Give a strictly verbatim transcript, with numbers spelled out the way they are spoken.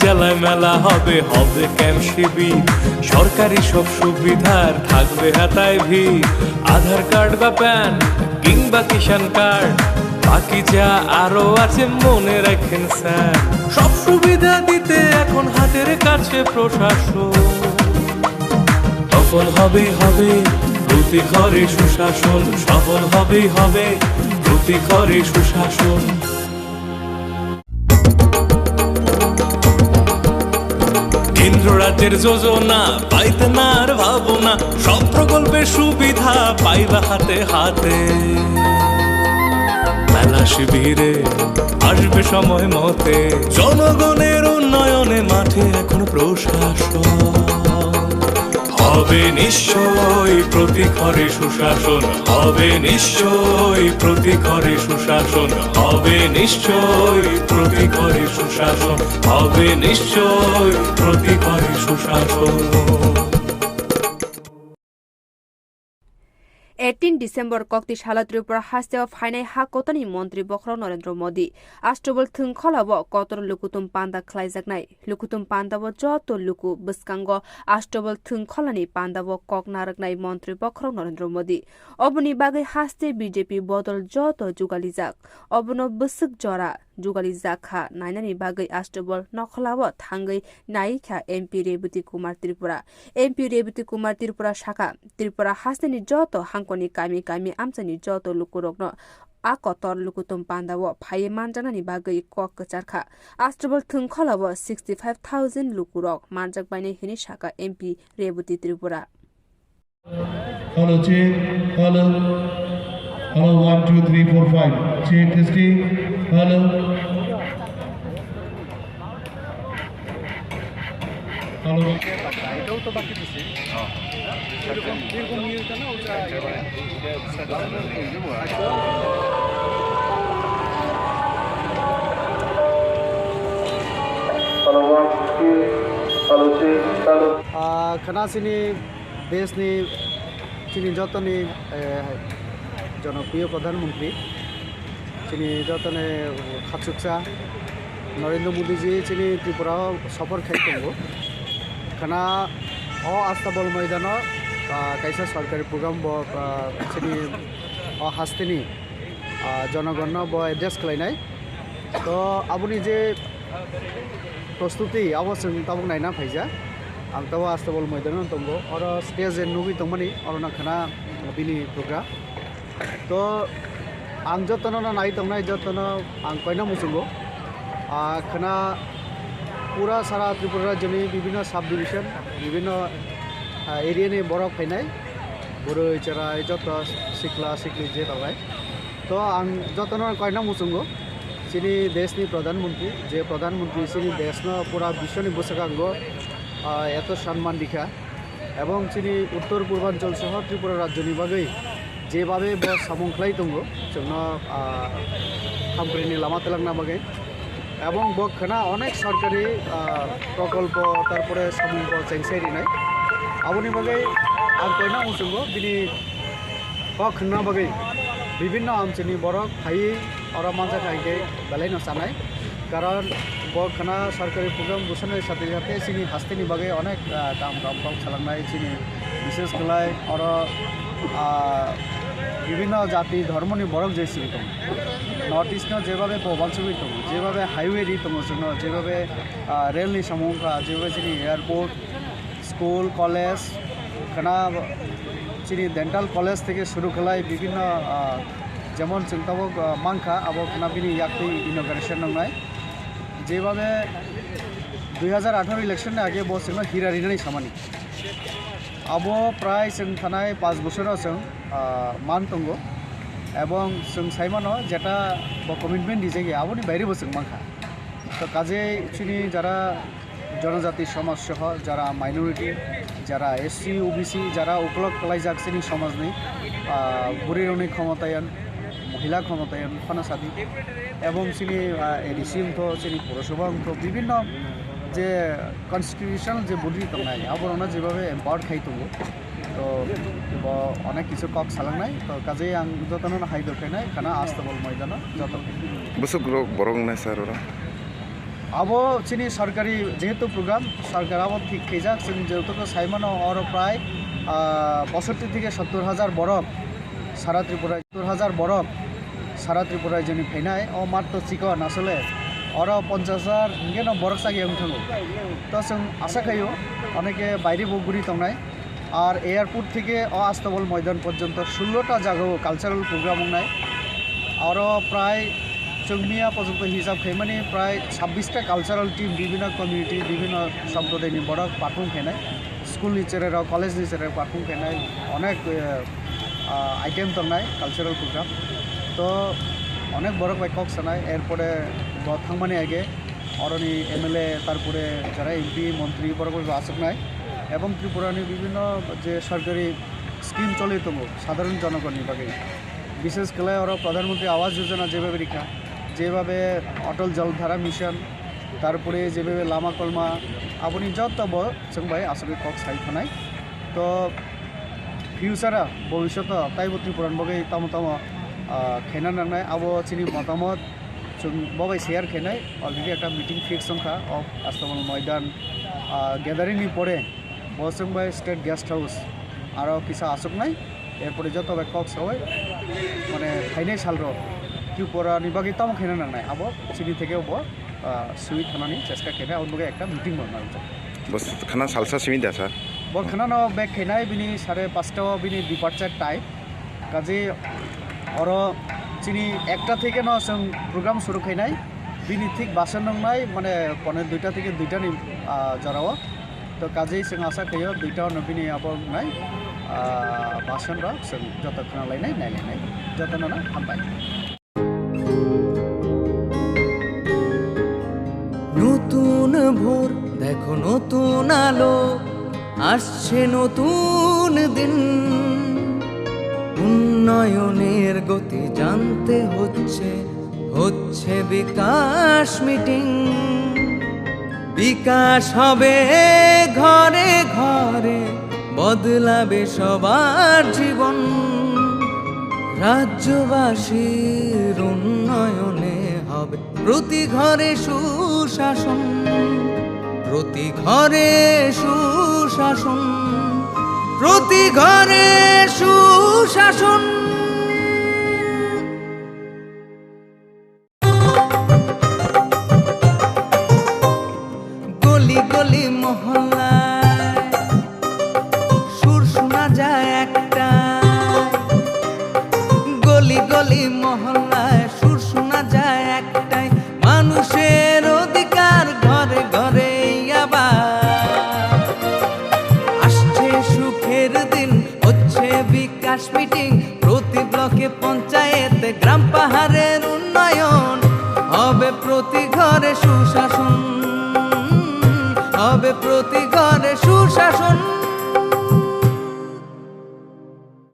জেলায় মেলা হবে, হবে ক্যাম্প শিবির, সরকারি সব সুবিধার থাকবে হাতায় ভিড়। আধার কার্ড বা প্যান কিংবা কিষাণ কার্ড, বাকি যা আরো আছে মনে রাখেন স্যার। সব সুবিধা দিতে এখন হাতের কাছে প্রশাসন। সফল হবে, হবে প্রতি ঘরে সুশাসন, সফল হবে, হবে প্রতি ঘরে সুশাসন। কেন্দ্র রাজ্যের যোজনা পাইতে না আর ভাবনা, সব প্রকল্পের সুবিধা পাইবা হাতে হাতে। মেলা শিবিরে আসবে সময় মতে, জনগণের উন্নয়নে মাঠে এখন প্রশাসন। হবে নিশ্চয় প্রতি ঘরে সুশাসন, হবে নিশ্চয় প্রতি ঘরে সুশাসন, হবে নিশ্চয় প্রতি ঘরে সুশাসন, হবে নিশ্চয় প্রতি ঘরে সুশাসন। Eighteen December kokti salo Tripura hasteo phainai ha kotorni montri bokhorok Narendra Modi. Astobol thwngkholao kotor lukutum panda khlaijaknai. Lukutum pandao joto luku bwskango Astobol thwngkholani pandao kok narwknai montri bokhorok Narendra Modi. Oboni bagwi haste B J P bodol joto jugalijak. Obono bwswk jora jugalijak kha nainani bagwi Astobol nokholao thangwi naikha M P Rebati Kumar Tripura. M P Rebati Kumar Tripura sakha, Tripura hasteni joto hangkoni kami kami amchaini joto lukurokno a kotor lukutum pandao phaiwi manjaknani bagwi kok kwcharkha. Astobol thwngkholao sixty five thousand lukurok manjakbainai hwnwi sakha M P Rebati Tripura. Hello, check. Hello. Hello, one, two, three, four, five. Check, testing. Hello. Hello. Hello, one, two. Hello, check. Hello. Ah, khana sini Deshni chini jotoni, eh, jonopriyo Pradhan Mantri, chini jotoni khachuksa Narendra Modi ji chini Tripura o sopor khai tongo. Khana o Astabol Moidano, ah, kaisa sorkari program bo, ah, chini o hasteni, ah, jonogonno bo address khlainai. To aboni je prostuti abo chwng tabuk naina phaijak. Ang tabuk Astabol Moidano tongo. Oro stage nugwi tongmani, oro nang khana bini program. To ang jotono no nai tongnai, jotono ang koina muchungo. Ah, khana pura sara Tripura rajyoni bibhinno sub division, bibhinno, ah, area ni borok phainai. Bwrwi, chwrai, joto sikla sikli je tongnai. To ang jotono koina muchungo, chini deshni Pradhan Mantri, je Pradhan Mantri chini deshno pura biswni bwskango, ah, eto sanman rikha, ebong chini uttor purbanchal soho Tripura rajyoni bagwi jebabe bo samung khlai tongo, chwngno, ah, hamkrini lama twlangna bagwi. Ebong bo khwna onek sorkari, ah, prokolpo, tarpore samung bo chengsai rinai. Aboni bagwi ang koina muchungo bini kok khwna bagwi bibhinno amchini borok phaiwi oro manjakha hinkhe belaino chanai. Karon bo khwna sorkari program bwswkni sathe sathe chini hasteni bagwi onek, ah, kam kam kok salangnai chini bishes khlai oro, ah, bibhinno jati dhormoni borok je siri tongo. North East no jebabe bo uansugwi tongo, jebabe highway ri tongo chwngno, jebabe, ah, rail ni samung wngkha, jebabe chini airport, school, college, khwna chini dental college theke suru khlai bibhinno, ah, jemon chwng tabuk, ah, mankha, abo khwna bini yaktwi inauguration wngnai. Jebabe dui hazar atharo election ni age bo chwngno hira rinani samani. Abo prai chwng thanai panch bosoro chwng, ah, man tongo. Ebong chwng sai mano jeta bo commitment rijak ya, aboni baire bo chwng mankha. To kajei chini jara jonojati somaj soho, jara minority, jara S C, O B C, jara ukolog kwlaijak chini somajni, ah, bwrwirokni khomatayan, mohila khomatayan phano sadi. Ebong chini, ah, A D C wngtho, chini Purosabha wngtho, bibhinno je constitutional je body tongnai, aborokno jebabe empowered khai tongo. To bo onek kisu kok salangnai, to kajei ang jotono hai do khainai, khana Astabol Moidano joto. Bwswk rok borok wngnai sir oro? Abo chini sorkari jehetu program, sorkar abo thik khaijak, chwng jehetu khe sai mano, oro prai, ah, posotti theke sottor hajar borok sara Tripura, sottor hajar borok sara Tripura rajyoni phainai, o mat to chikon asole, oro ponchash hajar hingke no borok chagi wng thango. To chwng asa khaio, oneke baire bo guri tongnai. Ar airport theke o Astabol Moidan porjonto sullo ta jagao cultural program wngnai. Aro prai chwng miya porjonto hisab khaimani prai sabbish ta cultural team, bibhinno community, bibhinno somprodayni borok perform khainai. School ni cherai rok, college ni cherai rok perform khainai. Onek, eh, ah, item tongnai cultural program. To onek borok bai kok sanai, erpore bo thangmani age oroni M L A, tarpore jara M P, montri borok bai bo aswknai. Ebong Tripura ni bibhinno je sorkari scheme choli tongo sadharon jonogonni bagwi. Bishes khlai oro Pradhan Mantri Awas Yojana jebhabe rikha, jebhabe Atal Jal Dhara Mission, tarpore jebhabe lama kolma, aboni joto bo chwng bai aswkwi kok sai thanai. To future o, bobishoto taibo Tripura ni bagwi tamo tamo, ah, khaina nangnai, abo chini motamot chwng bo bai share khainai. Already ekta meeting fix wngkha o Astabol Moidan, ah, gathering ni pore bo chwng bai State Guest House aro kisa achuknai, erpore joto bai kok sawi mane phainai salrok Tripura ni bagwi tamo khaina nangnai, abo chini theke bo, ah, swi thanani chesta khainai, aboni bagwi ekta meeting bo nangjak. Bo khana salsa simi da, sir? Bo khana no back khainai bini sare pasta o bini departure time. Kaje oro chini ekta theke no chwng program suru khainai. Bini thik basa nungnai mane pone duita theke duita ni, ah, jorao. To kaje chwng asa khaio duita no bini abo nai, ah, basa rok chwng joto khna lainai, nai lainai. Joto no hambai. নতুন ভোর, দেখো নতুন আলো, আসছে নতুন দিন। উন্নয়নের গতি জানতে হচ্ছে, হচ্ছে বিকাশ মিটিং। বিকাশ হবে ঘরে ঘরে, বদলাবে সবার জীবন। রাজ্যবাসীর উন্নয়নে হবে প্রতি ঘরে সুশাসন, প্রতি ঘরে সুশাসন, প্রতি ঘরে সুশাসন। গলি গলি মহল্লায় সুর শোনা যায় একটাই, গলি গলি মহল্লায় সুর শোনা যায় একটাই, মানুষের অধিকার ঘরে ঘরে আবার। আসছে সুখের দিন, হচ্ছে বিকাশ মিটিং, প্রতি ব্লকে পঞ্চায়েতে গ্রাম পাহাড়ের উন্নয়ন, হবে প্রতি ঘরে সুশাসন, হবে প্রতি ঘরে সুশাসন।